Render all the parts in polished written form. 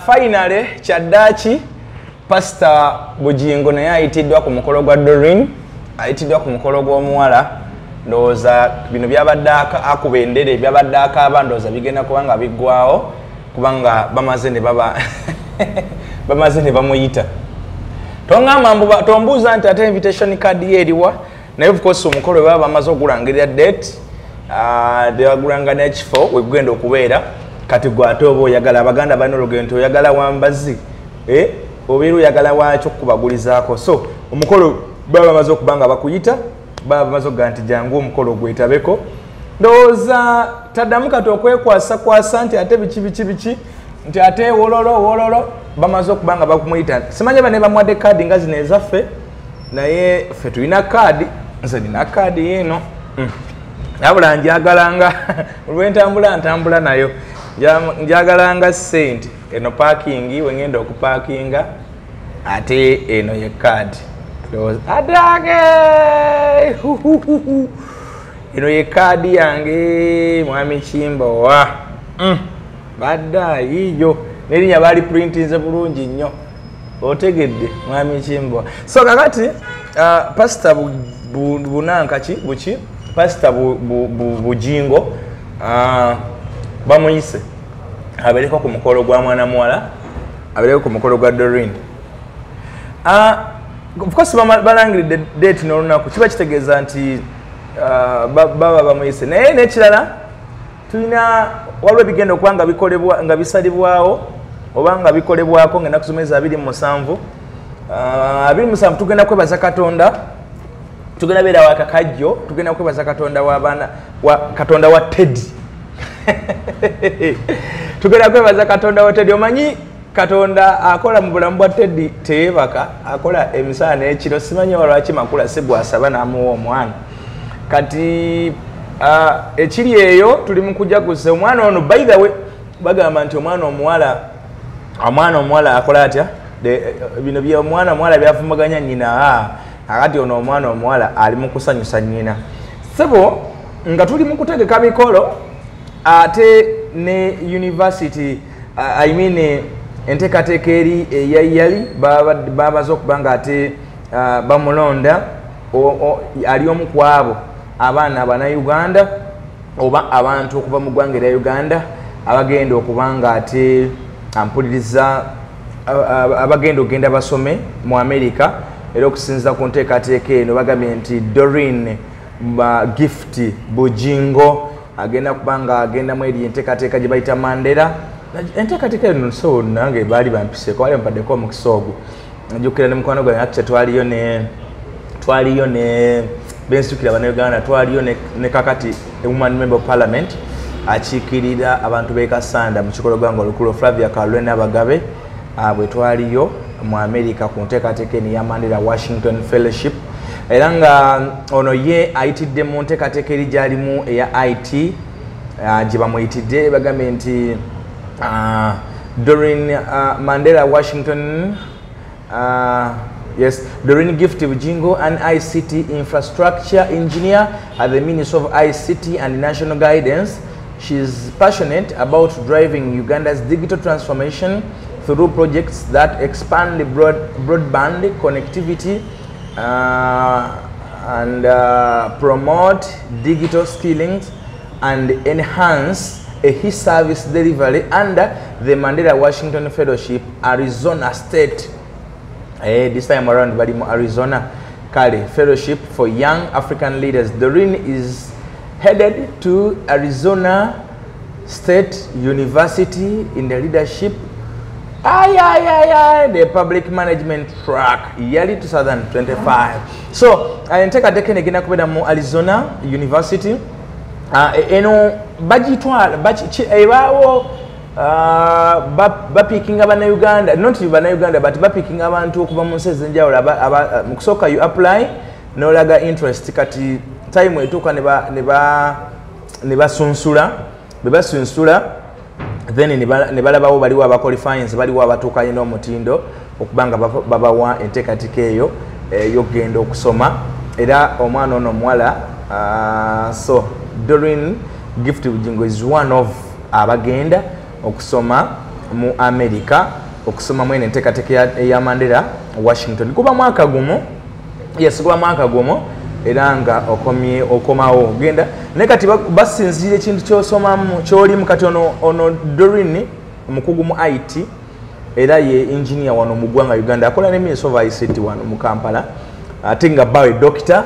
Finally kyaddaaki Pastor Bujingo naye ayitiddwa ku mukolo gwa Doreen, ayitiddwa ku mukolo gw'omuwala. Ndowooza bino byabadde akuba endere, byabadde akaaba, ndowooza bigenda kubanga biggwawo kubanga bamaze ne baba bamaze ne bamuyita. Tongamba mbu tombuuza nti ate invitation card ye eriwa, naye of course omukolo bwe baba bamaze okulangirira date, tebagulanga n'ekifo we gugenda okubeera. Kati gwe ate oba oyagala, Abaganda balina olugendo nti oyagala wambazi, obeera oyagala waakyo okukubagulizaako. So omukolo baba bamaze okuba nga bakuyita, baba bamaze okugaa nti jangu omukolo gwetabeko. Ndowooza taddamu kati okwekwasakwasa nti ate biki biki biki, nti ate wololo wololo, bamaze okuba nga bakumuyita. Simanya bane bamuwadde kaadi nga zino ezaffe, naye ffe tulina kaadi, nze nina kaadi yiino. Wabula njagalanga olwentambula ntambula nayo, njagalanga ssente. Eno parking wengenda okupaakinga, ate eno ye kaadi. Adange eno ye kaadi yange, mwami Kimbowa. Badde ayiyo n'erinnya baali printinze bulungi nnyo, otegedde, mwami Kimbowa. So kakati Pasita bunanka ki buki, Pasita Bujingo bamuyise abeereko ku mukolo gwa mwana muwala, abeereko ku mukolo gwa Doreen. Of course balangiridde date n'olunaku, kiba kitegeeza nti baba bamuyise. Naye n'ekirala tulina, waliwo ebigenda okuba nga bikolebwa, nga bisalibwawo oba nga bikolebwako ng'ennaku z'omwezi 27. 27 tugenda kwebaza Katonda, tugenda beera wakakajjo, tugenda kwebaza Katonda w'abaana wa Katonda wa Teddy. Tugenda kwebaza Katonda wa Teddy. Omanyi Katonda akola mu bulamu bwa Teddy, teyeebaka, akola emisana n'ekiro. Simanyi lwaki Makula si gwasaba n'amuwa omwana. Kati ekiri eyo tuli mu kujaguza omwana ono. By the way, bagamba nti omwana omuwala akola atya? Bino bya omwana omuwala byavumaganya nnyina. Akati ono omwana omuwala ali mu kusanyusa nnyina. Sebo nga tuli mu kutegeka mikolo, ate ne university, I mean enteekateeka eri eyayali babaze okuba nga ate bamulonda, ali omu ku abo abaana Abanauganda oba abantu okuva mu ggwanga erya Uganda abagenda okuba nga ate ampuliriza abagenda okugenda basome mu America. Era okusinziira ku nteekateeka eno, bagambye nti Doreen Gift Bujingo agenda kuba nga agendamu eri enteekateeka gye bayita Mandela. Enteekateeka eno, so nange baali bampiseeko, baali bampaddeko omukisa ogwo. Njukira ne mukwano gwange, actually twaliyo ne bensukira Bannayuganda, twaliyo ne kakati woman member of parliament akiikirira abantu b'e Kasanda mu kikolo gwanga olukulu, Flavia Kalwena Bagabe, bwe twaliyo mu America ku nteekateeka eno eya Mandela Washington Fellowship. Era nga ono ye ayitidde mu nteekateeka eri gyalimu eya IT gye bamuyitidde. Bagambye nti Doreen Mandela Washington, yes, Doreen Gift Bujingo, an ICT infrastructure engineer at the Ministry of ICT and National Guidance. She's passionate about driving Uganda's digital transformation through projects that expand the broadband connectivity and promote digital skilling and enhance a e-service delivery under the Mandela Washington Fellowship, Arizona State. This time around bali mu Arizona. Kale Fellowship for Young African Leaders. Doreen is headed to Arizona State University in the leadership, ay, ay, ay, ay, the public management track, yearly 2025. So enteekateeka eno egenda kubeera mu Arizona University. Eno bagitwala ebaawo bapikinga Bannayuganda, not Bannayuganda, but bapikinga abantu okuva mu nsi ez'enjawulo. Mu kusooka you apply n'olaga interest. Kati time etuuka ne basunsula, bwe basunsula then ne balabawo baliwo abaqualifyings, baliwo abatuukanye n'omutindo okuba nga babawa enteekateeka eyo ey'okugenda okusoma. Era omwana ono omuwala, so Doreen Gift Bujingo is one of abagenda okusoma. mu America okusoma mwene enteekateeka eya Mandela Washington. Kuba mwaka gumu, yes, kuba mwaka gumu era nga okomye okomawo ogenda. Naye kati basinziira ekintu kyosomamu kyolimu. Kati ono Doreen omukugu mu IT era ye engineer wano mu ggwanga Uganda, akola ne Ministry of ICT wano mu Kampala, ate nga bawe doctor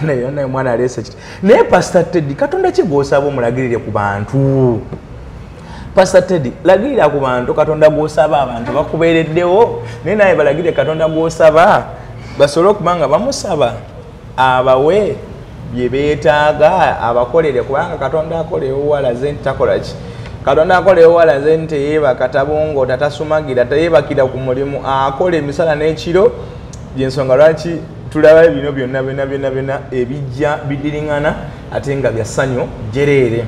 naye omwana aleese kiti. Naye Pastor Teddy, Katonda ki gw'osaba omulagirire ku bantu? Pastor Teddy, lagirira ku bantu Katonda gw'osaba, abantu bakubeereddewo, naye naye balagirire Katonda gw'osaba basobole okuba nga bamusaba abawe bye beetaaga, abakolere, kubanga Katonda akola ewuwalaze nti takola ki? Katonda akola ewuwalaze nti teyeebaka, tabongoota, tasumagira, teyeebakira ku mulimu, akola emisana n'ekiro. Gyensonga lwaki tulaba bino byonna byonna byonna byonna ebijja bidiriŋŋana ate nga bya ssanyu jjereere.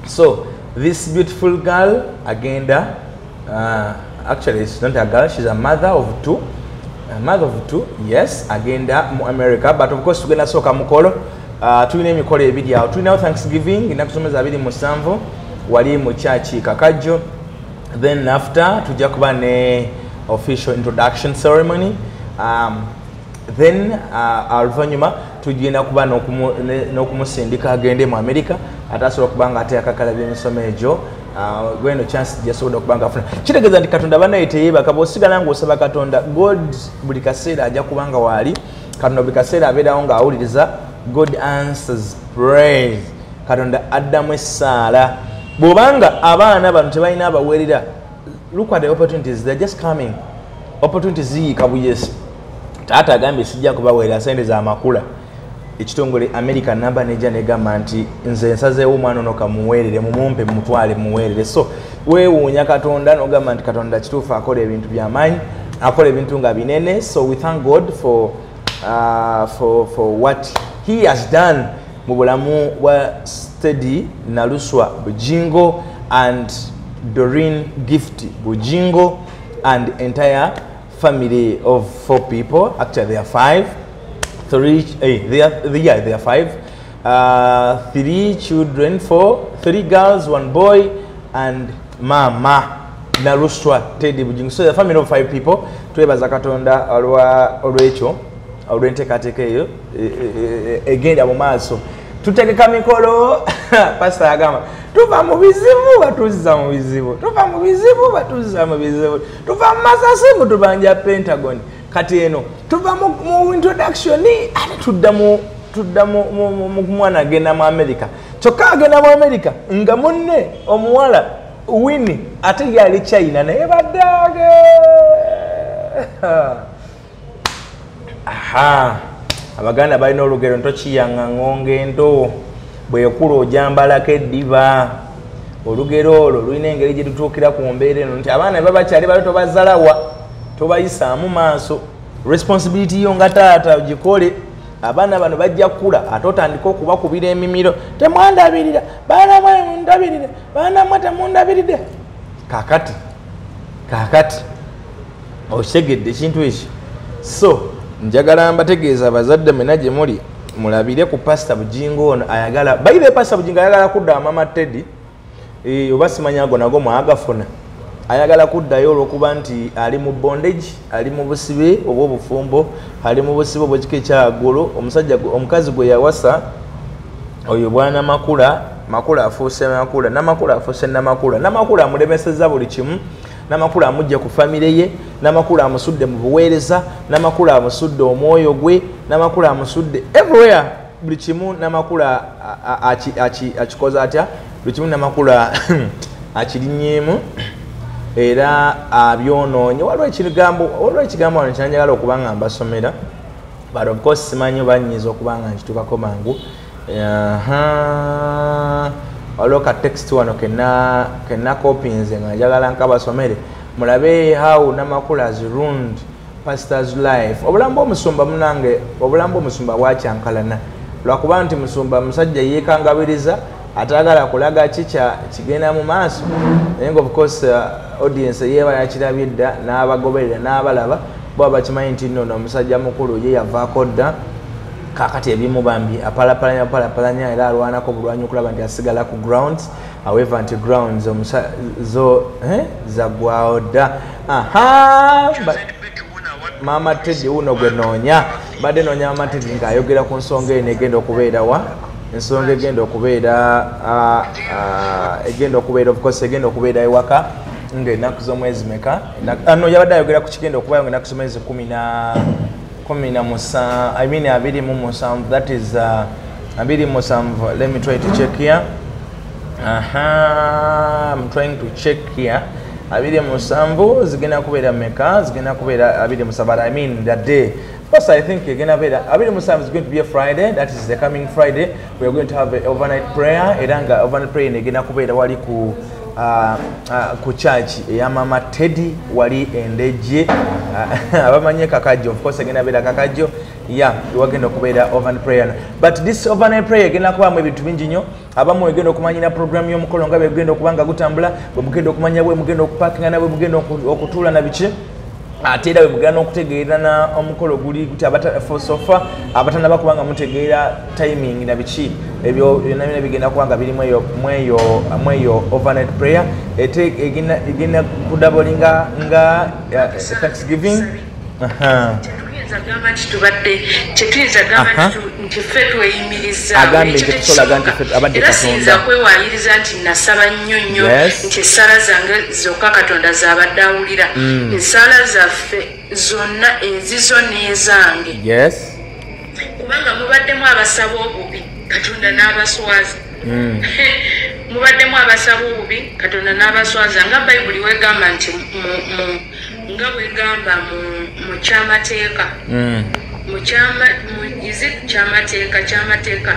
So this beautiful girl agenda, actually it's not a girl, she's a mother of two, a mother of two, yes, agenda mu America. But of course tugenda sooka mukolo, tulina emikolo ebiri awo. Tulinawo Thanksgiving ennaku z'omwezi 27 wali mu church Kakajjo. Then after tujja kuba ne official introduction ceremony. Then oluvannyuma tugenda kuba n'okumusindika agende mu America, ate asobola okuba nga ate akakalabya emisomo egyo gweno chance gyasobodde okuba nga afuna. Kitegeeza nti Katonda bannaye teyeebaka. Bw'osigala ng'osaba Katonda, God buli kaseera ajja kuba nga waali. Katonda buli kaseera abeerawo ng'awuliriza. God answers prayers. Katonda addamu essaala. Bw'obanga abaana bano tebalina abaweerera, look at the opportunities, they're just coming. Opportunities ziyiika buyesi. Taata agambye sijja kubaweerera sente z'amakula, ekitongole America namba nejja negamba nti nze nsazeewo omwana ono kamuweerere, mumumpe mutwale muweerere. So weewuunya Katonda n'ogamba nti Katonda kituufu akola ebintu byamaanyi, akola ebintu nga binene. So we thank God for what he has done mu bulamu bwa Steady Naluswa Bujingo and Doreen Gift Bujingo and entire family of 4 people. Actually they are 5. 3, they are 5. 3 children, 4, 3 girls, 1 boy, and mama Naluswa Teddy Bujingo. So the family of 5 people. Twebaza Katonda olwekyo olw'enteekateeka eyo egenda mu maaso. Tutegeka mikolo. Pastor agamba tuva mu bizibu batuzza mu bizibu, tuva mu bizibu batuzza mu bizibu, tuva mu masasi mutubanja Pentagon. Kati eno tuva mu introduction ate tudda mu mwana agenda mu America. Kyokka agenda mu America nga munne omuwala Winnie ate yali China naye baddage. Aha, Abaganda balina olugero ntokiyanga ngonge ento bwekula ojambalako eddiba. Olugero olwo lulina engeri gye tutuukira ku mbeera eno nti abaana baba bakyali bato tobazalawa, tobayisaamu maaso. Responsibility yo nga taata ogikole. Abaana bano bajja kukula ate otandika okubakubira emimiro, temwandabirira baana mwe mundabirire, baana mwe temundabiridde. Kaakati kaakati okitegedde ekintu ekyo. So njagala mbategeeza abazadde mwenna gye muli mulabire ku Pastor Bujingo ono ayagala. By the way, Pastor Bujingo ayagala kudda Mama Teddy, oba simanya ago nago mwagafuna. Ayagala kuddayo olw'okuba nti ali mu bondage, ali mu busibe oba obufumbo, ali mu busibe obw'ekika ekyawaggulu. Omusajja omukazi gwe yawasa oyo bwana Makula, Makula afuuse Makula, Namakula afuuse Namakula, Namakula amulemesezza buli kimu. Namakula amujja ku famire ye, Namakula amusudde mu buweereza, Namakula amusudde omwoyo gwe, Namakula amusudde everywhere. Buli kimu Namakula akikoze atya, buli kimu Namakula akirinnyeemu era abyonoonye. Waliwo ekigambo wano kyanjagala okuba nga mbasomera, but of course simanyi oba nnyinza okuba nga nkituukako mangu. Waliwo ka text wano kenna kopinze nga njagala nkabasomere mulabe how Namakula has ruined pastor's life. Obulamu bw'omusumba munange, obulamu bw'omusumba bwakyankalana lwakuba nti musumba musajja yeekangabiriza atagala kulaga kikya kigenda mu maaso, naye nga of course audience yeeba yakirabye dda n'abagoberera n'abalaba bo bakimanyi nti nno omusajja mukulu ye yavaako dda. Kaakati ebimu bambi apalapalanya palapalanya era alwanako bulwanyi okulaba nti asigala ku grounds, However, nti grounds zo zaggwawo dda. Aha, Mama Teddy uno gwe noonya, badde noonya Mama Teddy ng'ayogera ku nsonga eno egenda okubeera wa, ensonga egenda okubeera, egenda okubeera, of course egenda okubeera ewaka ng'ennaku z'omwezi meka? No, yabadde ayogera ku kigenda okubayo ng'ennaku z'omwezi 17, I mean 27, that is 27. Let me try to check here. Aha, I'm trying to check here. 27 zigenda kubeera meka? Zigenda kubeera 27. I mean that day. Of course, I think egenda kubeera 27 is going to be a Friday. That is the coming Friday. We are going to have an overnight prayer. Era nga overnight prayer egenda kubeera wali ku church eya Mama Teddy wali Endeje. Abamanye Kakajjo, of course egenda kubeera Kakajjo. Yeah, wagenda okubeera overnight prayer. But this overnight prayer egenda kubaamu ebintu bingi nnyo. Abamu egenda okumanyira program y'omukolo nga bwegenda okuba nga gutambula, bwe mugenda okumanya bwe mugenda okupakinga na bwe mugenda okutuula na biki. Ate era bwe mugenda n'okutegeera na omukolo guli guti for so far abatannaba kuba nga mutegeera timing na biki, ebyo byonna byonna bigenda kuba nga biri mweyo overnight prayer. Ete egenda kudabolinga nga Thanksgiving. Tetuyinza gamba nti ffe tweyimirizaawo, era siyinza kwewayiriza nti nasaba nnyo nnyo nti essaala zange zokka Katonda z'abadde awulira. Essaala zaffe zonna ezizo n'ezange, kubanga mubaddemu abasaba obubi Katonda n'abaswaza. Mubaddemu abasaba obubi Katonda n'abaswaza, nga Bayibuli wegamba nti nga bwegamba mu kyamateeka, mu kyamateeka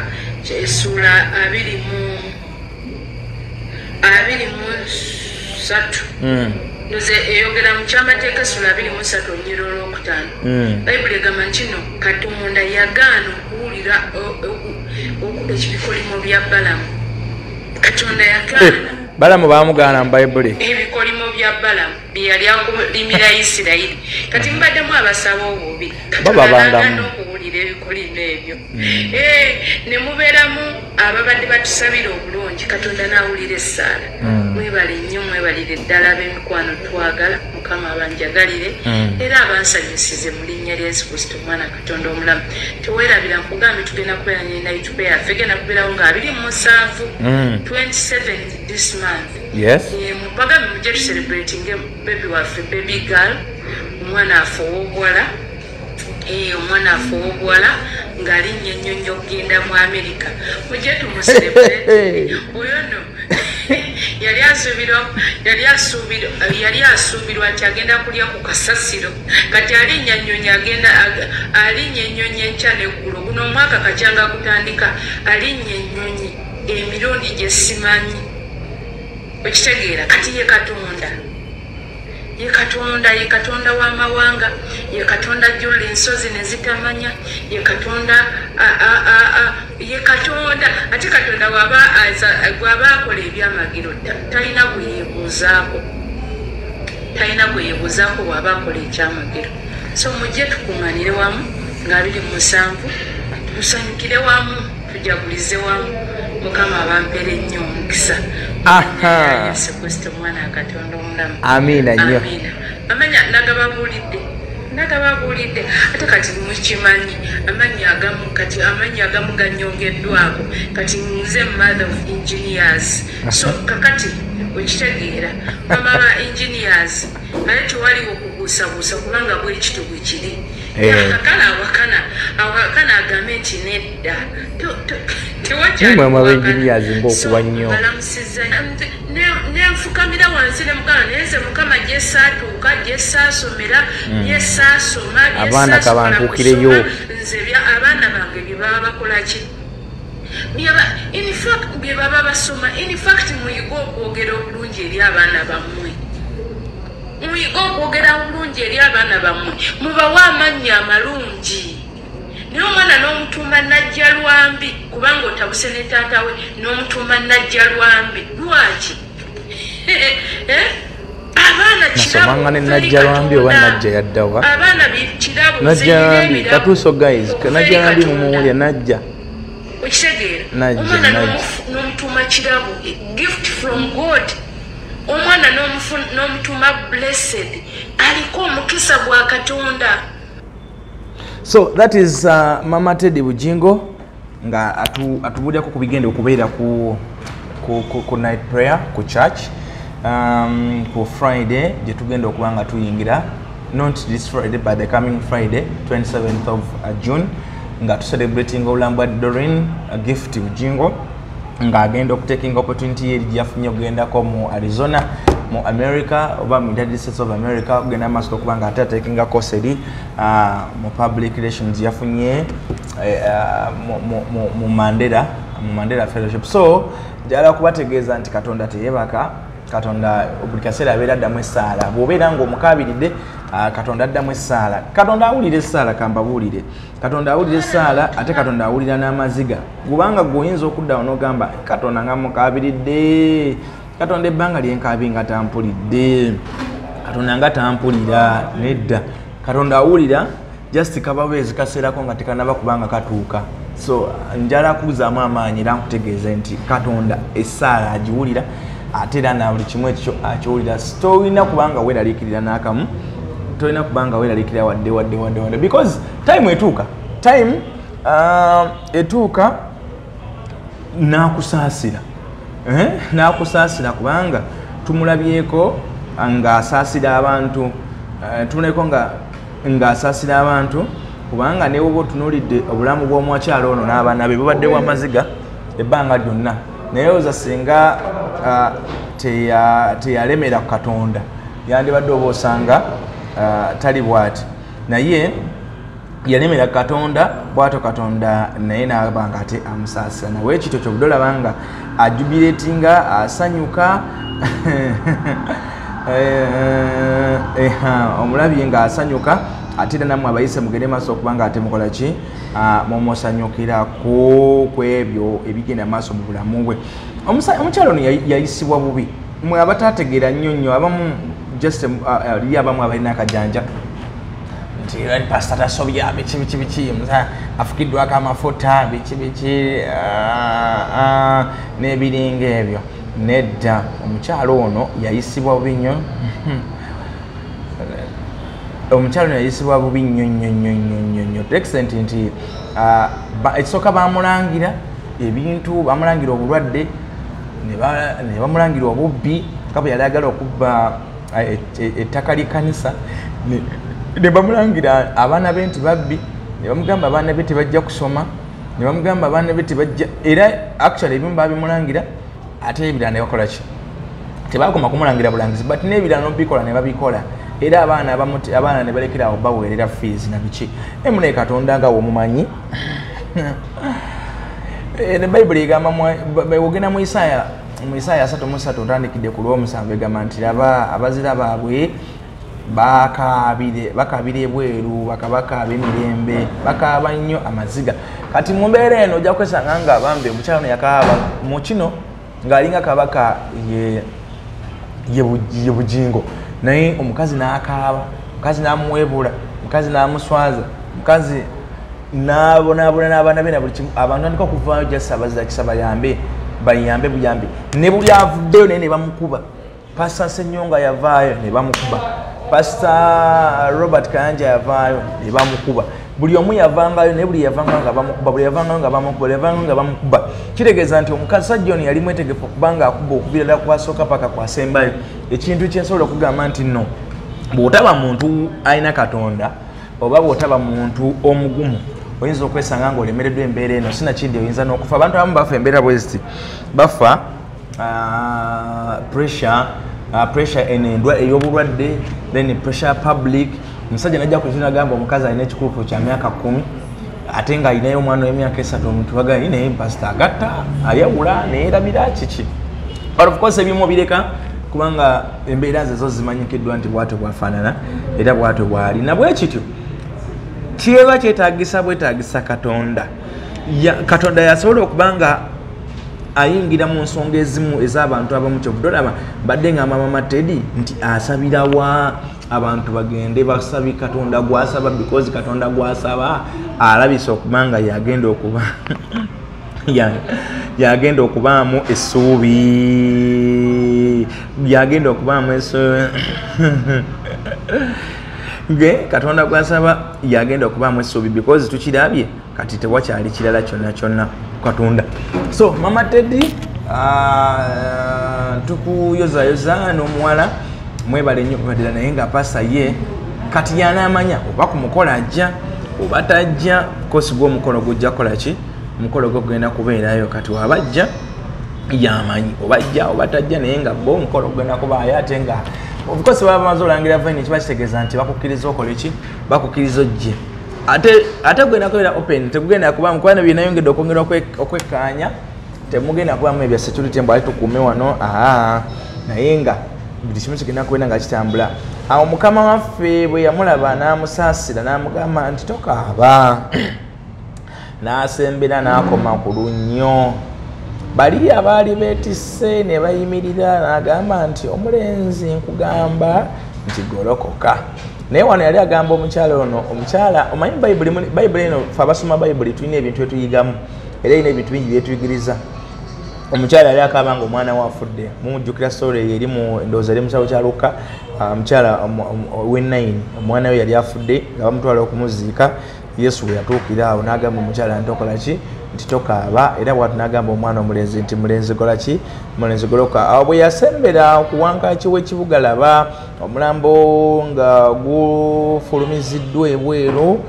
essuula 23, nze eyogera mu kyamateeka essuula 23 olunyiriri olwokutaano. Bayibuli egamba nti nno Katonda yagaana okuwulira ebikolimo bya Balamu. Katonda yagaana Balamu bamugaana mu Bayibuli ebikolimo bya Balamu bye yali akulimira Isirayiri. Kati mubaddemu abasaba obubi, Katonda n'agaana okuwulira ebikolimo ebyo. Ne mubeeramu ababadde batusabira obulungi, Katonda n'awulira essaala. Mwebale nnyo, mwebalire ddala ab'emikwano twagala. Mukama abanjagalire era abansanyusize mu linnya lya Yesu Kristo omwana Katonda omulamu. Teweerabira nkugambye tugenda kubeera ne night prayer yaffe, egenda kubeerawo nga 27, 27 this month. Bagambe mujje tucelebratinge baby waffe, baby girl, omwana affe ow'obuwala. Omwana affe ow'obuwala ng'alinnya ennyonyi okugenda mu Amerika. Mujje tumucelebrate. Oyo nno yali asuubirwa nti agenda kulya ku kasasiro, kati alinnya nnyonyi agenda alinnya ennyonyi enkya n'eggulo. Guno omwaka kacyanga gutandika alinnya ennyonyi emirundi gye simanyi. Okitegeera? Kati ye Katonda, ye Katonda, ye Katonda w'amawanga, ye Katonda ajjulula ensozi ne zitamanya, ye Katonda, ye Katonda. Ate Katonda bw'aba akola ebyamagero talina gwe yeebuuzaako, talina gwe yeebuuzaako bw'aba akola ekyamagero. So mujje tukuŋŋaanire wamu nga 27, tusanyukire wamu, tujagulize wamu. Mukama abampeere nnyo omukisa. Yesu Kristo omwana wa Katonda omulamu. Amiina nnyo. Amanya nagababuulidde, ate kati mukimanyi amannya agamu, kati amannya agamu ganyongeddwako. Kati nze mother of engineers, so kakati okitegeera mama ba engineers, naye tewaliwo kubuusabuusa kubanga bwe kityo bwe kiri. Kale awakana agambe nti nedda, Mwe aba engineers ng'okuba nnyo. Nenfukamira wansi ne mugamba naye nze Mukama gye saatuuka, gye saasomera, gye saasoma, abaana kabantuukireyo. Nze abaana bange bye baba bakola ki? In fact bye baba basoma. In fact muyige okwogera obulungi eri abaana bammwe. Muyige okwogera obulungi eri abaana bammwe, mubawe amannya amalungi. Naye omwana n'omutuuma Najja Lwambi kubanga otabuse ne taata we, n'omutuuma Najja Lwambi lwaki? Abaana nasomanga ne Najja Lwambi oba Najja yaddawa? Abaana kirabo. Najja Lwambi katuuso guys, Najja Lwambi mumuwulya Najja. Okitegeera? Omwana n'omutuuma kirabo, gift. from God. Omwana n'omutuma blessed, aliko omukisa gwa Katonda. So that is Mama Teddy Bujingo nga atubulyako ku bigenda okubeera ku night prayer ku church ku Friday gye tugenda okuba nga tuyingira, not this Friday but the coming Friday 27th of June, nga tucelebrating obulamu bwa Doreen Gift Bujingo nga agenda okutaking opportunity ye gyafunye okugendako mu Arizona mu America oba mu United States of America, okugenda maaso okuba nga ate atakinga course eri mu public relations yafunye mu Mandela Fellowship. So njagala kubategeeza nti Katonda teyebaka, Katonda buli kaseera abeera addamu essaala. Bw'obeera ng'omukabiridde, Katonda addamu essaala. Katonda awulira essaala, kambabuulire. Katonda awulira essaala, ate Katonda awulira n'amaziga. Kubanga gwe oyinza okuddawo n'ogamba Katonda nga mukabiridde, Katonda ebbanga lyenkabi nga tampulidde, Katonda nga tampulira. Nedda, Katonda awulira, just kababeezi kaseerako nga tekanaba kubanga katuuka. So njala kuzaamu amaanyi era nkutegeeze nti Katonda essaala agiwulira, ate era na buli kimu ekyo akiwulira. Tolina kubanga weeraliikirira n'akamu, tolina kubanga weeraliikirira wadde wadde wadde wadde, because time etuuka, time etuuka n'akusaasira, n'akusaasira, kubanga tumulabyeko ng'asaasira abantu, tumulabyeko ng'asaasira abantu, kubanga ne bw'oba otunuulidde obulamu bw'omukyala ono n'abaana be bubadde bw'amaziga ebbanga lyonna. Naye oza singa teyalemera ku Katonda, yandibadde oba osanga tali bw'ati, naye yalemera Katonda, bw'atyo Katonda naye n'aba nga ate amusaasira. Nawe ekityo kyobudde olaba nga ajubiletinga, asanyuka, omulabye ng'asanyuka, ate era nammwe abayise mugende maaso okuba nga ate mukola ki, mumusanyukirako ku ebyo ebigenda maaso mu bulamu bwe. Omukyala ono yayisibwa bubi, mwe abataategeera nnyo nnyo, abamu just eri abamu abalina akajanja nti pasita tasobya biki biki biki, afukiddwako amafuta biki biki n'ebiringa ebyo. Nedda, omukyala ono yayisibwa bubi nnyo. Omukyala ono yayisibwa bubi nnyo nnyo nnyo nnyo nnyo nnyo to extent nti ekisooka bamulangira ebintu, bamulangira obulwadde, ne bamulangira obubbi, nga bwe yali ayagala okubba ettaka ly'ekkanisa, ne bamulangira abaana be nti babbi, ne bamugamba abaana be tebajja kusoma, ne bamugamba abaana be tebajja. Era actually ebimu babimulangira, ate ebirala ne bakola ki, tebakoma kumulangira bulangizi, but n'ebirala n'obikola ne babikola. Era abaana ne balekera awo baweerera fees na biki. Naye munaye Katonda nga w'omumanyi. Ne Bayibuli egamba, ogenda mu Isaaya, mu Isaaya 33 otandikidde ku lw'omusanvu, egamba nti laba abazira baabwe bakaabira ebweru, bakabaka ab'emirembe bakaaba nnyo amaziga. Kati mu mbeera eno ojja kwesanga nga bambi omukyala ono yakaaba mu kino ng'alinga kabaka ye Bujingo, naye omukazi n'akaaba, omukazi n'amuweebula, omukazi n'amuswaza, omukazi n'abonaabona n'abaana be na buli kimu. Abantu batandika okuvaayo just abazira kisa bayambe, bayambe buyambi, ne buli avuddeyo naye ne bamukuba. Pasita Ssenyonga yavaayo ne bamukuba, Pasita Robert Kayanja yavaayo ne bamukuba, buli omu yavangayo, naye buli yavangayo nga bamukuba, buli yavangayo nga bamukuba, buli yavangayo nga bamukuba. Kitegeeza nti omusajja ono yali mwetegefu okubanga akuba okubira ddala kwasooka paka kwasembayo. Ekintu kyensobola okugamba nti nno bw'otaba muntu alina Katonda oba bw'otaba muntu omugumu, oyinza okwesanga ng'olemereddwa embeera eno, sinakindi oyinza n'okufa. Abantu abamu bafa embeera bwe ziti, bafa pressure eno ey'obulwadde, then pressure public. Omusajja najja ku nagamba omukazi alina ekikulukulo kya myaka 10 ate ng'alinayo omwana w'emyaka 3, omuntu bagamba naye pasita agatta ayawula neerabira kiki. But of course ebimu obireka kubanga embeera ze zo zimanyikiddwa nti bwatyo bwafaanana era bwatyo bwali. Nabwe kityo kyeba kyetaagisa bwetaagisa Katonda. Katonda yasobola okuba nga ayingira mu nsonga ezimu ez'abantu abamu. Kyovudde olaba mbadde ngamba Mama Teddy nti asabirawa abantu bagende basabi Katonda gwasaba, because Katonda gwasaba alabisa okuba nga yagenda okuba Yagenda okubaamu essuubi, yagenda okubaamu essuubi nge Katonda gwasaba yagenda okubaamu essuubi, because tukirabye kati tewakyali kirala kyonna kyonna Katonda. So Mama Teddy, tukuyozayoza n'omuwala, mwebale nnyo kubadira, naye nga pasa ye kati yanaamanya oba ku mukolo ajja oba tajja. Kosi gw'omukolo gujja kukola ki, omukolo gwo gugenda kubeerayo, kati waba ajja yamanyi oba ajja oba tajja, naye nga bo omukolo gugenda kubaayo. Ate nga of course baba bamaze olangira vine, kiba kitegeeza nti bakukkiriza okole ki, bakukkiriza ojje. Ate gugenda kubeera open, tegugenda kuba kubana byenayongedde okwongera okwekkaanya, temugenda kubamu ebya security mbu ali tukuume wano, aa, naye nga buli kimu kigenda kubeera nga kitambula. Awo Mukama waffe bwe yamulaba n'amusaasira, n'amugamba nti tokaaba. N'asembera n'akoma ku lunnyo, bali abaali beetisse ne bayimirira, n'agamba nti omulenzi nkugamba nti golokoka. Naye wano yali agamba omukyala ono, omukyala omanyi Bayibuli eno, ffe abasoma Bayibuli tulina ebintu byetuyigamu, era erina ebintu bingi byetuyigiriza. Omukyala yali akaaba nga omwana we afudde. Mujjukira story eyo eri mu ndowooza eri mu kitabo kya Luka, omukyala ow'e9, omwana we yali afudde nga bamutwala okumuziika. Yesu we yatuukira awo n'agamba omukyala nti okola ki, nti tokaaba. Era bw'atyo n'agamba omwana omulenzi nti mulenzi kola ki, mulenzi goloka. Awo bwe yasembera ku wankaaki w'ekibuga, laba omulambo nga gufulumiziddwa ebweru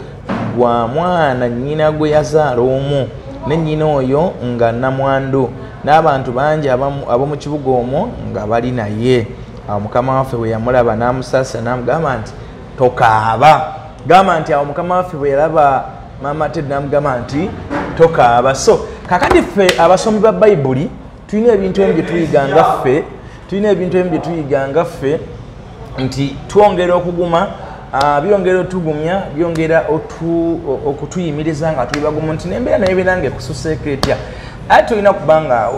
gwa mwana nnyina gwe yazaala omu, ne nnyina oyo nga namwandu, n'abantu bangi ab'omu kibuga omwo nga bali naye. Awo Mukama waffe bwe yamulaba n'amusaasira, n'amugamba nti tokaaba. Gamba nti awo Mukama waffe bwe yalaba Mama Teddy n'amugamba nti tokaaba. So kakati ffe abasomi ba Bayibuli tulina ebintu ebimu bye tuyiga nga ffe, tulina ebintu ebimu bye tuyiga nga ffe nti twongera okuguma, byongera otugumya, byongera okutuyimiriza nga tuli bagumu, nti n'embeera naye ebeera nga ekususeeko etya, ate tolina kuba nga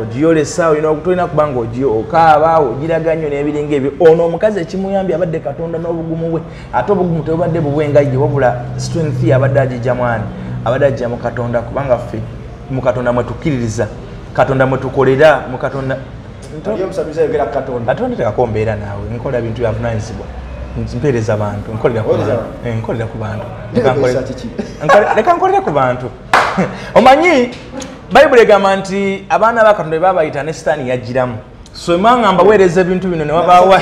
ogiyolesa, tolina kuba nga okaaba ogiraga nnyo n'ebiringa ebyo. Ono omukazi ekimuyambye abadde Katonda n'obugumu bwe, ate obugumu tebubadde bubwe nga ye, wabula strength ye abadde agijja mwani, abadde ajja mu Katonda, kubanga ffe mu Katonda mwe tukkiririza, Katonda mwe tukolera, mu Katonda. Ate ondetekako mbeera naawe, nkola bintu byavunaanyizibwa, mpeereza bantu, nkolera ku bantu, leka nkolere ku bantu. Omanyi Bayibuli egamba nti abaana ba Katonda babayita ne Sitaani yajjiramu. So emanga mbaweereza ebintu bino ne wabaawa,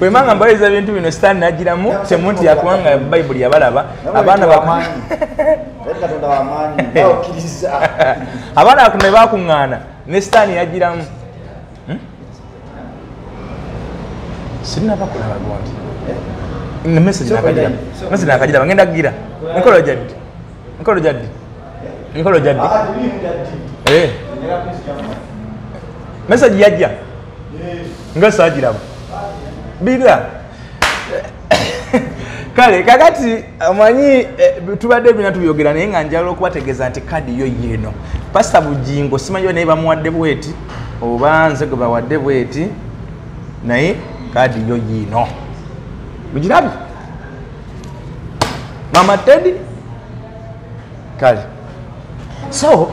bwe manga mbaweereza ebintu bino Sitaani n'ajjiramu, temuntya kubanga Bayibuli yabalaba. Abaana ba Katonda bakuŋŋaana ne Sitaani yajjiramu. Sinnaba kulaba gondi. Message nakagiraba, ngenda kugira. Nkolo jaddi. Nkolo jaddi. Nkolo jaddi. Message yajja. Nga saagiraba. Bira. Kale kakati omanyi tubadde bina tubyogera, naye nga njagala okubategeeza nti kadi yo yeeno. Pastor Bujingo simanyi naye bamuwadde bweti oba nze gwe bawadde bweti, naye kadi yo yiino. Mugirabye? Mama Teddy? Kale. So,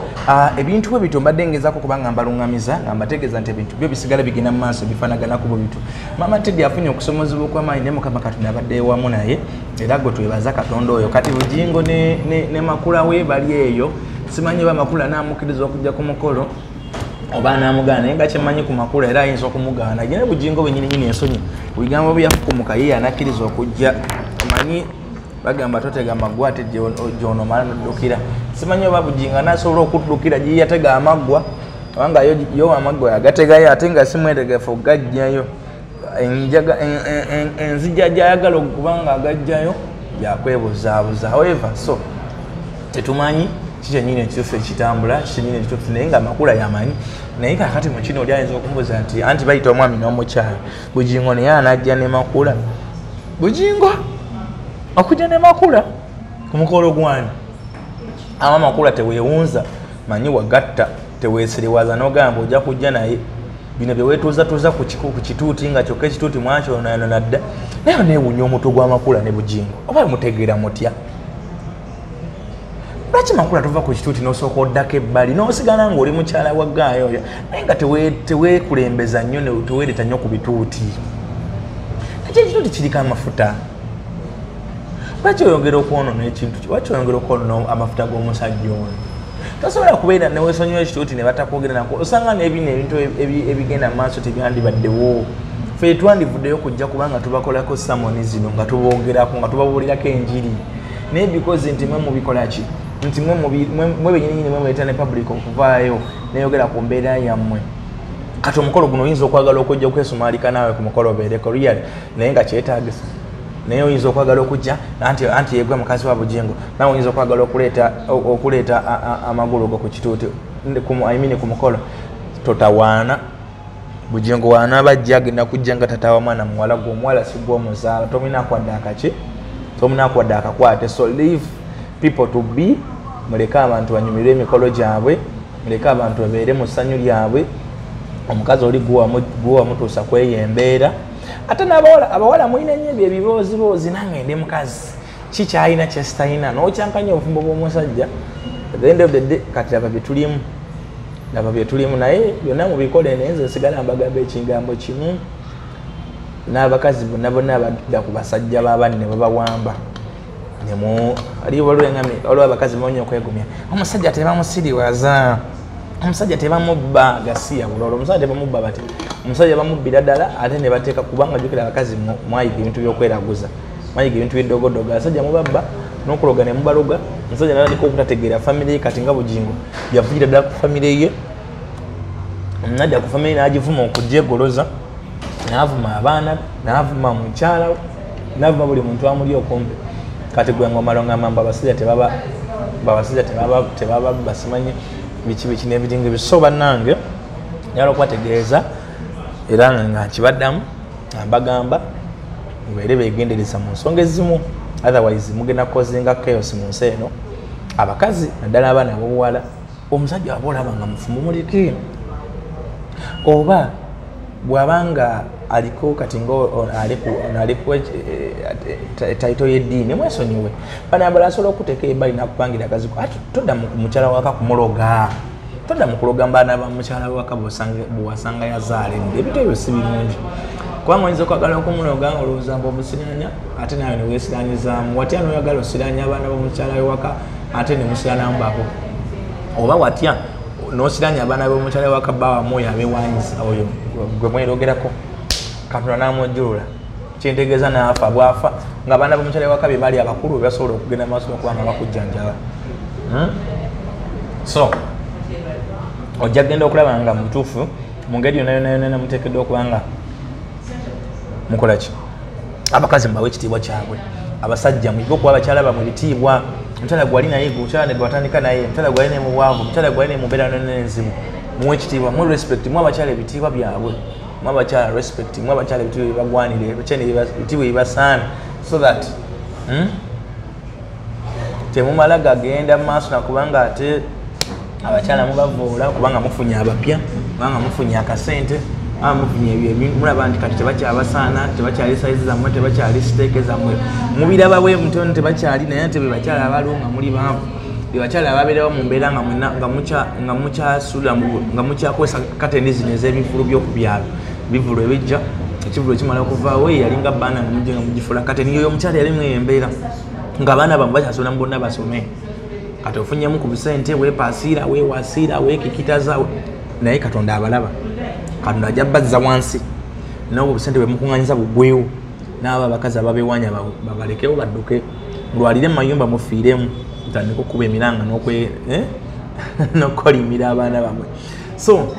ebintu bwe bityo mbadde ngezaako kubanga mbalungamiza nga mbategeeza nti ebintu byo bisigala bigenda mu maaso bifaanagana ku bwe bityo. Mama Teddy afunye okusomozebwa okw'amaanyi ne Mukama Katonda abadde wamu naye, era gwe twebaza Katonda oyo. Kati Bujingo ne Makula we bali eyo, simanyi oba Makula anaamukkiriza okujja ku mukolo oba anaamugaana, naye nga kyemmanyi ku Makula era ayinza okumugaana. Ye ne Bujingo bwe nnyini ensonyi, ebigambo bye yafukumuka ye anakkiriza okujja. Omanyi bagamba totega amaggwa ate gy'onomala n'oddukira. Simanyi oba Bujingo anaasobola okuddukira gye yatega amaggwa, kubanga yo amaggwa yagategayo ate nga si mwetegefu okugajjayo. Enzija gy'ayagala okuba nga agajjayo yakwebuzaabuza. However, so tetumanyi ki kyennyini ekituufu ekitambula, ki kyennyini ekituufu, naye nga Makula yamanyi. Naye kaakati mu kino oli ayinza okumbuuza nti anti bayita omwami n'omukyala, Bujingo naye anajja ne Makula. Bujingo okujja ne Makula ku mukolo gwani? Ama Makula teweewunza, manyi wagatta, teweesiriwaza n'ogamba ojja kujja naye. Bino bye weetuuzatuuza ku kituuti nga kyokka ekituuti mwakyonoonona dda. Naye neewuunya omutwe gwa Makula ne Bujingo, oba mutegeera mutya? Lwaki Makula tova ku kituuti n'osooka oddako ebbali n'osigala ng'oli mukyala wa ggaayo oyo, naye nga teweekulembeza nnyo, teweereeta nnyo ku bituuti. Ekyo ekituuti kiriko amafuta. Lwaki oyongera okwonoona ekintu? Lwaki oyongera okwonoona amafuta g'omusajja ono? Tosobola kubeera neweesonyiwa ekituuti ne batakwogera nako. Osanga n'ebino ebintu ebigenda mu maaso tebyandibaddewo. Ffe twandivuddeyo kujja kubanga tubakolako samoni zino, nga tuboogerako, nga tubabuulirako enjiri. Naye because nti mwe mubikola ki? Nti mwe bennyini mwe muleeta ne public okuvaayo neyogera ku mbeera yammwe. Kati omukolo guno oyinza okwagala okujja okwesumaalika naawe ku mukolo obeereko real, naye nga kyetaagisa. Naye oyinza okwagala okujja anti yegwe mukazi wa Bugingo, nawe oyinza okwagala okuleeta amagulu go ku kituuti, I mean ku mukolo. Totawaana. Bugingo wanaaba ajja agenda kujja nga tata wa mwana muwala gwe, omuwala si gwe omuzaala, tomulina kwadde akaki, tomulina kwadde akakwate. So leave people to be, muleke abantu banyumirwe emikolo gyabwe, muleke abantu babeere mu ssanyu lyabwe. Omukazi oli gwe wamutuusa kweyo embeera. Ate n'abawala, abawala mulina nnyo ebyo ebibooziboozi, nange ndi mukazi, ki kyalina kyesitalina, n'okyankanya obufumbo bw'omusajja. At the end of the day, kati laba bye tulimu, laba bye tulimu, naye byonna mubikole. Naye nze nsigala mbagamba ekigambo kimu, n'abakazi bonna bonna abadda ku basajja b'abanne babawamba. Waliwo abakazi bamanyi okwegumya, omusajja tebamusiriwaza, omusajja tebamubba, gasiya bulolo, omusajja tebamubba bati, omusajja bamubbira ddala ate ne bateeka. Kubanga jjukira abakazi mwayiga ebintu by'okweraguza, mwayiga ebintu by'eddogodogo, abasajja mubabba n'okuloga ne mubaloga. Omusajja natandika obutategeera famire ye. Kati nga Bugingo yavugira ddala ku famire ye, nadda ku famire n'agivuma okugyegoloza, n'avuma abaana, n'avuma mukyala, n'avuma buli muntu amuli okumpi. Kati gwe ng'omala ngamba mbu abasajja tebaba, abasajja tebaba basimanyi biki biki n'ebiringa ebyo. So bannange, njagala okubategeeza era nga nkibaddamu nga mbagamba mubeere beegendereza mu nsonga ezimu, otherwise mugenda kukozinga chaos mu nsi eno. Abakazi naddala abaana ab'obuwala, omusajja aba olaba nga mufumbo muleke, oba bw'abanga aliko kati nga aliko title y'eddiini, mwesonyiwe. Bano abalala asobola okuteeka ebbali n'akupangira akaziko. Ate todda mu mukyala waka kumuloga, todda mu kuloga mbaana ba mukyala waka bwewasanga yazaala edda. Ebintu ebyo si birungi, kubanga oyinza okwagala okumuloga nga olowooza mbu omusiranya, ate naawe ne weesiranyizaamu. Watya n'oyagala osiranya abaana b'omukyala wewaka, ate ne musiranamu babo? Oba watya n'osiranya abaana b'omukyala wewaka, bawamu oyo abeewanyisa oyo gwe mwerogerako, Katonda n'amujjulula, kyentegeeza n'afa bwafa, ng'abaana b'omukyala wewaka be bali abakulu be basobola okugenda maaso n'okuba nga bakujjanjaba. So ojja kugenda okulaba nga mutuufu mu ngeri yonna yonna yonna muteekeddwa okuba nga mukola ki. Abakazi mubawe ekitiibwa kyabwe, abasajja muyige okuwa abakyala bamwe ebitiibwa. Omukyala gwali naye, omukyala gwatandika naye, omukyala gwali naye mu bwavu, omukyala gwali naye mu mbeera yonna enzibu, muwe ekitiibwa, muwe respect, muwe abakyala ebitiibwa byabwe, muwe abakyala respect, muwe abakyala ebitiibwa ebibagwanira, ebitiibwa ebibasaana, so that temumala gagenda mu maaso nakubanga ate abakyala mubavoola kubanga mufunye abapya, kubanga mufunye akasente, mufunye ebyo, mulaba nti kati tebakyabasaana, tebakyali sayizi zammwe, tebakyali siteeke zammwe, mubiraba bwe mutyo tebakyali. Naye ate be bakyala abaliwo nga muli baavu, be bakyala ababeerawo mu mbeera nga mwenna nga mukyasula, nga mukyakozesa kateni zino ez'ebivulu by'oku byalo, bivulu ebijja, ekivulu ekimala okuvaawo yalinga baana nga mujja nga mugifula kateni. Yoyo omukyala yali mu embeera ng'abaana bamwe bakyasula mu bonna basome. Kati ofunyemu ku busente, weepaasiira, weewasiira, weekikitaza, naye Katonda abalaba. Katonda ajja bazza wansi n'obwo obusente bwe mukuŋŋanyiza bugwewo, n'abo abakazi ababewanya babalekewo badduke, mulwalire mu mayumba, mufiiremu, mutandike okukuba emiranga n'okukolimira abaana bamwe. So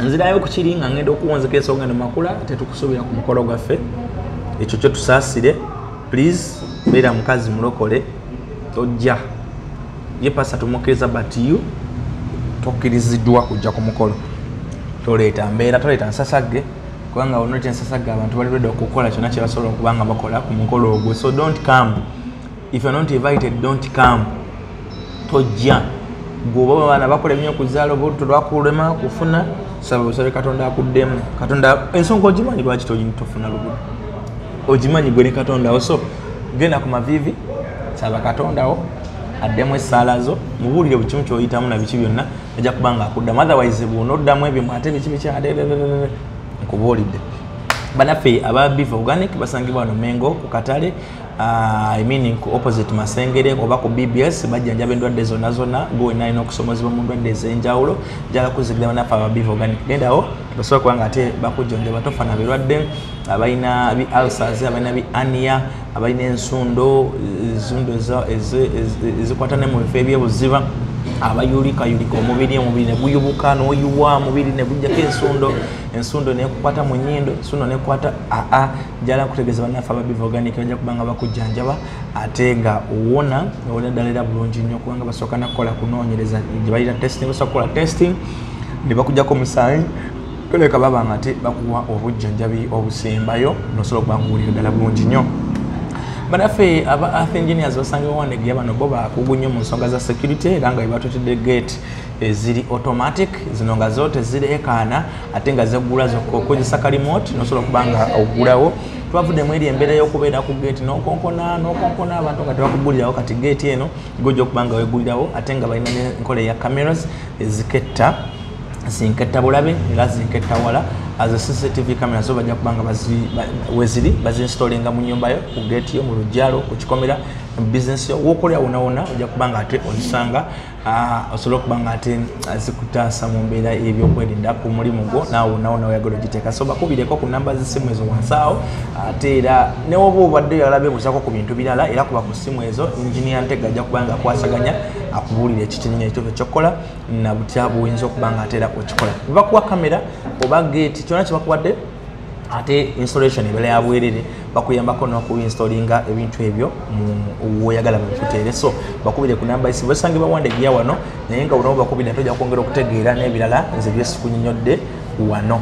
nzirayo ku kiri nga ngenda okuwonzeka ensonga eno. Makula, tetukusuubira ku mukolo gwaffe, ekyo kyo tusaasire. Please, beera mukazi mulokole, tojja. Ye pasa tumukkiriza, but you tokkiriziddwa kujja ku mukolo. Toleeta mbeera, toleeta nsasagge, kubanga onoleeta ensasagge abantu bali ready okukola kyonna kye basobola okuba nga bakola ku mukolo ogwo. So don't come. If you're not invited, don't come. Tojja. Gwoba abaana bakola ennyo okuzaala, obuto lwakulema kufuna, saba busabe Katonda akuddemu. Katonda ensonga ogimanyi lwaki tofuna lubuto, ogimanyi gwe ne Katonda wo. So genda ku maviivi, saba Katonda wo. Addemu essaala zo, mubuulire buli kimu ky'oyitamu na biki byonna, ajja kuba nga akuddamu. Otherwise bw'onoddamu ebyo ate biki biki ate nkubuulidde. Banaffe aba Beef Organic basangibwa wano Mengo ku katale, I mean ku opposite Masengere oba ku BBS. Bajjanjaba endwadde zonna zonna, gwe wenna alina okusomozebwa mu ndwadde ez'enjawulo. Njagala kuzigira banaffe aba Beef Organic, gendawo basobola kuba nga ate bakujjanjaba, tofa na birwadde. Abalina bi ulcers, abalina bi hernia, abalina ensundo, ensundo ezikwata ne mu bifo ebyebuziba, abayulikayulika omubiri, omubiri ne guyubuka n'oyuwa, omubiri ne gujjako ensundo, ensundo nekukwata mu nnyindo, ensundo nekukwata aa. Njala kutegeeza bannaffe aba Beef Organic bajja kuba nga bakujjanjaba ate nga owona, owona ddala era bulungi nnyo, kubanga basooka nakukola kunoonyereza gye bayita testing. Basooka kukola testing ne bakujjako omusaayi, toleka baba nga ate bakuwa obujjanjabi obusembayo nosobola okuba nga owulira ddala bulungi nnyo. Banaffe aba Earth Engineers basangibwa Wandegeya. Bano bo bakugu nnyo mu nsonga za security, era nga bebatutidde gate eziri automatic, zino nga zo tezireekaana ate nga zeggula zokka. Okozesa ka remote nosobola okuba nga oggulawo. Twavuddemu eri embeera y'okubeera ku gate n'okonkona n'okonkona abantu nga tebakugulirawo. Kati gate eno gojja okuba nga weggulirawo, ate nga balina n'enkola eya cameras eziketta, zinketta bulabe era zinketta wala. As a CCTV camera zo bajja kubanga weziri bazinstallinga mu nyumba yo, ku gate yo, mu lujjalo, ku kikomera, mu business yo, wokolera wona wona ojja kubanga ate ozisanga, osobola okuba nga ate zikutaasa mu mbeera y'ebyokwerinda ku mulimu gwo naawe wonna wonna oyagala ogiteeka. So bakubireko ku namba z'essimu ezo wansi awo. Ate era ne woba obadde oyagala beebuuzako ku bintu birala, era kuba ku ssimu ezo, Engineer Ntega ajja kuba nga akwasaganya, akubuulira ekikinyinya ekituufu ekyokukola na butya bwoyinza okuba nga ate era okikola. Bakuwa kamera oba gate, kyonna kyebakuwadde, ate installation ebeera ya bwerere, bakuyambako n'okuinstallinga ebintu ebyo woyagala babikuteere. So bakubire ku namba esi basangibwa Wandegeya wano, naye nga buno bakubire ate ojja kwongera okutegeera n'ebirala nze byesikunyonyodde wano.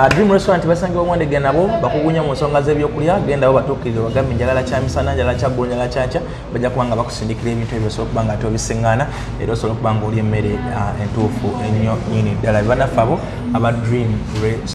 Dream Restaurant basangibwa Wandegeya, nabo bakugunya mu nsonga z'ebyokulya. Gendawo batuukirire, bagambe njagala kyamisana, njagala kyaggulo, njagala kyankya, bajja kuba nga bakusindikira ebintu ebyo osobola okuba nga ate obisiŋŋaana, era osobola okuba nga olya emmere entuufu ennyo nyini ddala. Bannaffe abo aba Dream.